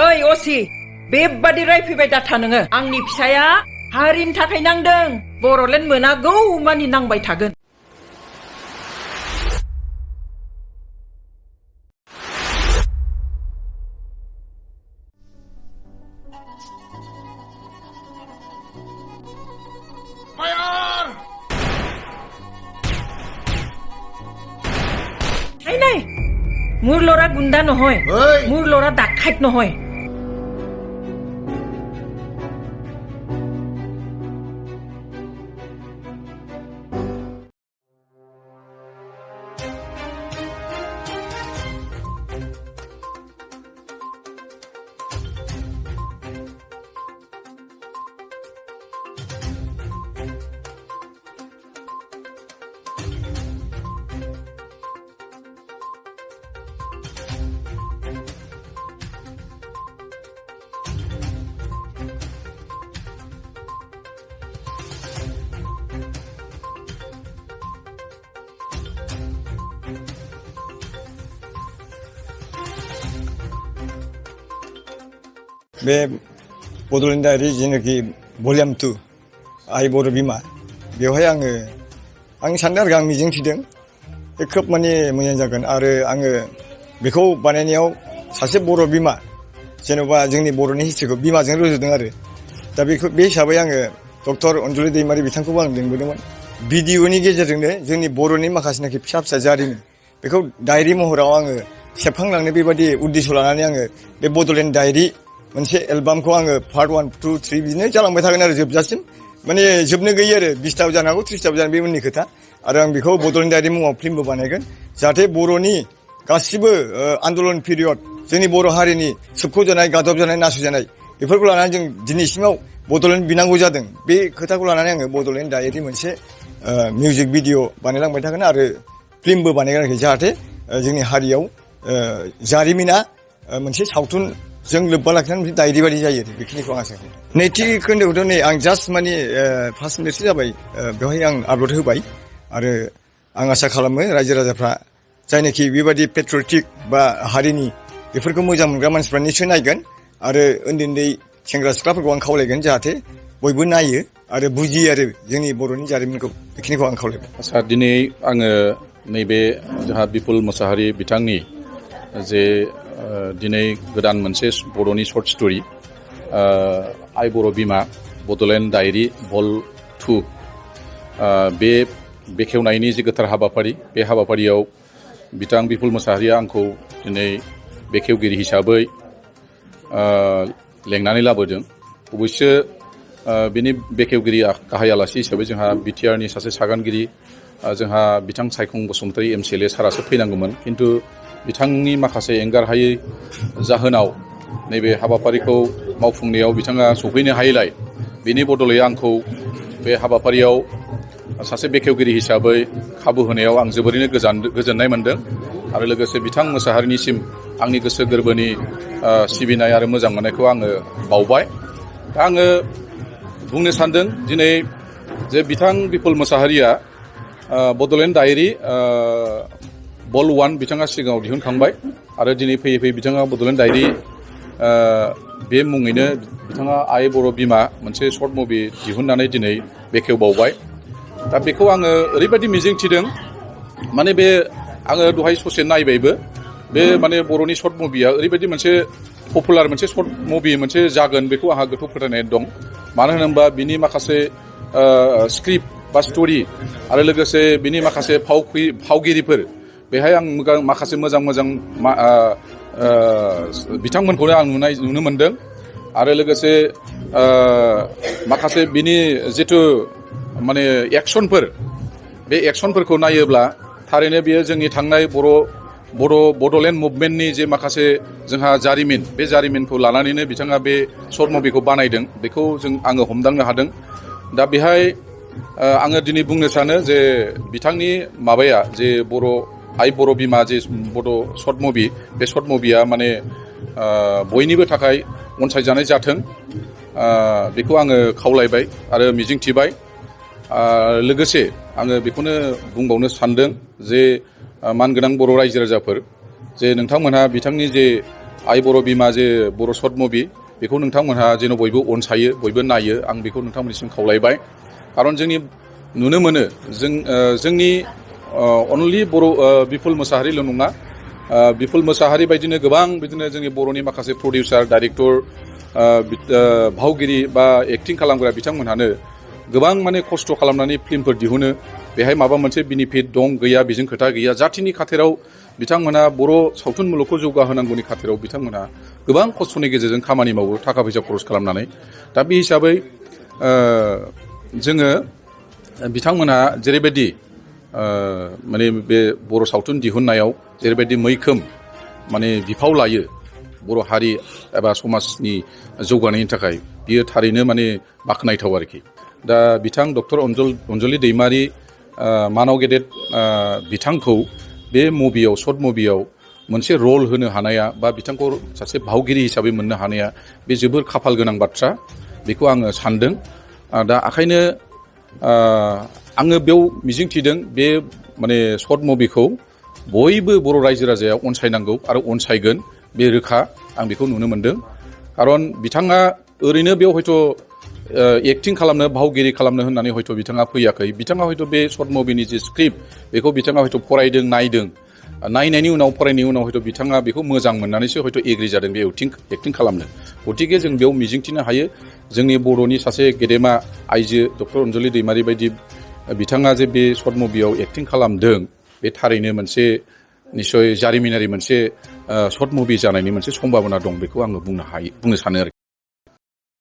ओइ असि बेबादि रायफैबाय दाथा नोङो आंनि फिसाया हारिनि थाखाय नांदों बड'लेण्ड मोनागौ मानि नांबाय थागोन নাই মোৰ ল'ৰা গুণ্ডা নহয় মোৰ ল'ৰা ডাকাইত নহয় बे बड'लेण्ड डायरी जेनाखि भलिउम 2 आइ बर' बिमा बेवहाय आं सानदों आरो आं मिजिंथिदों बे खोब माने मोजां जागोन आरो आङो बेखौ बानायनायाव सासे बर' बिमा जेन'बा जोंनि बर'नि हिस्ट्रिखौ बिमाजों रुजुदों आरो दा बे हिसाबै आङो डक्टर अनजुलि दैमारि बिथांखौबो आं लिंबोदोंमोन भिडिअनि गेजेरजोंनो जोंनि बर'नि माखासेनाखि फिसा फिसा जारिमिन बेखौ डायरि महराव आङो सेबखांलांनो बेबायदि उद्देश्य लानानै आङो बे बड'लेण्ड डायरि मोनसे एलबामखौ आङो पार्ट 1, 2, 3 बिदिनो जालांबाय थागोन आरो जोबजासिम माने जोबनो गैयै आरो 20टाबो जानो हागौ 30टाबो जानो बे उननि खोथा आरो आं बेखौ बड'लेण्ड डायरि मुङाव फिल्मबो बानायगोन जाहाथे बर'नि गासिबो आन्दलन पिरियड जोंनि बर' हारिनि सोबख'जानाय गादबजानाय नासयजानाय बेफोरखौ लानानै जों दिनैसिमाव बड'लेण्ड बिनांगौ जादों बे खोथाखौ लानानै आङो बड'लेण्ड डायरि मोनसे मिउजिक भिडिअ बानायलांबाय थागोन आरो फिल्मबो बानायगोन आरोखि जाहाथे जोंनि हारियाव जारिमिना मोनसे सावथुन जों लोब्बा लाखिनानै डायरि बायदि जायो बेखिनिखौ आं आसा खालामो नैथि खोन्दोखौथ' नै आं जास्ट माने 5 मिनिटसो जाबाय बेवहाय आं आपल'ड होबाय आरो आं आसा खालामो रायजो राजाफ्रा जायनाखि बेबायदि पेट्रियटिक बा हारिनि बेफोरखौ मोजां मोनग्रा मानसिफ्रा निसय नायगोन आरो उन्दै उन्दै सेंग्रा सिख्लाफोरखौ आं खावलायगोन जाहाथे बयबो नायो आरो बुजियो आरो जोंनि बर'नि जारिमिनखौ बेखिनिखौ आं खावलायबाय आसा दिनै आङो नैबे जोंहा बिपुल मोसाहारि बिथांनि जे दिनै गोदान मोनसे बर'नि शर्ट स्ट'रि आइ बर' बिमा बड'लेण्ड डायरी vol 2 बे बेखेवनायनि जे गोथार हाबाफारि बे हाबाफारियाव बिथां बिपुल मोसाहारिया आंखौ दिनै बेखेवगिरि हिसाबै लेंनानै लाबोदों अबयस्से बिनि बेखेवगिरि गाहाय आलासि हिसाबै जोंहा बिटिआरनि सासे सागानगिरि जोंहा बिथां सायखं बसुमतारी MCLA सारासो फैनांगौमोन खिन्थु बिथांनि माखासे एंगारहायै जाहोनाव नैबे हाबाफारिखौ मावफुंनायाव बिथाङा सफैनो हायैलाय बिनि बदलै आंखौ बे हाबाफारियाव सासे बेखेवगिरि हिसाबै खाबु होनायाव आं जोबोरैनो गोजोननाय मोनदों आरो लोगोसे बिथां मोसाहारिनिसिम आंनि गोसो गोरबोनि सिबिनाय आरो मोजां मोननायखौ आङो बावबाय दा आङो बुंनो सानदों दिनै जे बिथां बिपुल मोसाहारिया बड'लेण्ड डायरी vol 1 बिथाङा सिगाङाव दिहुनखांबाय आरो दिनै फैयै फैयै बिथाङा बड'लेण्ड डायरी बे मुङैनो बिथाङा आइ बर' बिमा मोनसे शर्ट मुभि दिहुननानै दिनै बेखेवबावबाय दा बेखौ आङो ओरैबायदि मिजिंथिदों माने बे आङो दहाय ससे नायबायबो बे माने बर'नि शर्ट मुभिया ओरैबायदि मोनसे पपुलार मोनसे शर्ट मुभि मोनसे जागोन बेखौ आंहा गोथौ फोथायनाय दं मानो होनोबा बिनि माखासे स्क्रिप्ट बा स्ट'रि आरो लोगोसे बिनि माखासे फावगिरिफोर बेहाय आं माखासे मोजां बिथांमोनखौनो आं नुनो मोनदों आरो लोगोसे माखासे बिनि जिथु माने एक्सनफोर बे एक्सनफोरखौ नायोब्ला थारैनो बेयो जोंनि थांनाय बड'लेण्ड मुभमेन्टनि जे माखासे जोंहा जारिमिन बे जारिमिनखौ लानानैनो बिथाङा बे शर्ट मुभिखौ बानायदों बेखौ आङो हमदांनो हादों दा बेहाय आङो दिनै बुंनो सानो जे बिथांनि माबाया जे आइ बर' बिमा जे बड' शर्ट मुभि बे शर्ट मुभिया माने बयनिबो थाखाय अनसायजानाय जाथों बेखौ आङो खावलायबाय आरो मिजिंथिबाय लोगोसे आङो बेखौनो बुंबावनो सानदों जे मानगोनां बर' रायजो राजाफोर जे नोंथांमोनहा बिथांनि जे आइ बर' बिमा जे बर' सर्ट मुभि बेखौ नोंथांमोनहा जेन' बयबो अनसायो बयबो नायो आं बेखौ नोंथांमोननिसिम खावलायबाय खारन जोंनि नुनो मोनो जोंनि अनलि बर' बिपुल मोसाहारिल' नङा बिपुल मोसाहारि बायदिनो गोबां बिदिनो जोंनि बर'नि माखासे प्रडिउसार डाइरेक्टर भावगिरि बा एक्टिं खालामग्रा बिथांमोनहानो गोबां माने खस्थ' खालामनानै फिल्मफोर दिहुनो बेहाय माबा मोनसे बेनिफिट दं गैया बेजों खोथा गैया जाथिनि खाथिराव बिथांमोना बर' सावथुन मुलुगखौ जौगाहोनांगौनि खाथिराव बिथांमोना गोबां खस्थ'नि गेजेरजों खामानि मावो थाखा फैसा खरस खालामनानै दा बे हिसाबै जोङो बिथांमोना जेरैबायदि माने बे बर' सावथुन दिहुननायाव जेरैबायदि मैखोम माने बिफाव लायो बर' हारि एबा समाजनि जौगानायनि थाखाय बियो थारैनो माने बाख्नायथाव आरोखि दा बिथां डक्टर अनजलि दैमारि मानाव गेदेर बिथांखौ बे मुभियाव सर्ट मुभियाव मोनसे रल होनो हानाया बा बिथांखौ सासे भावगिरि हिसाबै मोननो हानाया बे जोबोर खाफाल गोनां बाथ्रा बेखौ आङो सानदों दा ओंखायनो आङो बेयाव मिजिंथिदों बे माने सर्ट मुभिखौ बयबो बर' रायजो राजाया अनसायनांगौ आरो अनसायगोन बे रोखा आं बेखौ नुनो मोनदों खारन बिथाङा ओरैनो बेयाव हयथ' एक्टिं खालामनो भावगिरि खालामनो होननानै हयथ' बिथाङा फैयाखै बिथाङा हयथ' बे सर्ट मुभिनि जे स्क्रिप्ट बेखौ बिथाङा हयथ' फरायदों नायदों नायनायनि उनाव फरायनायनि उनाव हयथ' बिथाङा बेखौ मोजां मोननानैसो हयथ' एग्रि जादों बे एक्टिं खालामनो गतिके जों बेयाव मिजिंथिनो हायो जोंनि बर'नि सासे गेदेमा आइजो डक्टर अनजलि दैमारि बायदि बिथाङा जे बे सर्ट मुभियाव एक्टिं खालामदों बे थारैनो मोनसे निस्सय जारिमिनारि मोनसे सर्ट मुभि जानायनि मोनसे सम्भाबना दं बेखौ आङो बुंनो सानो आरोखि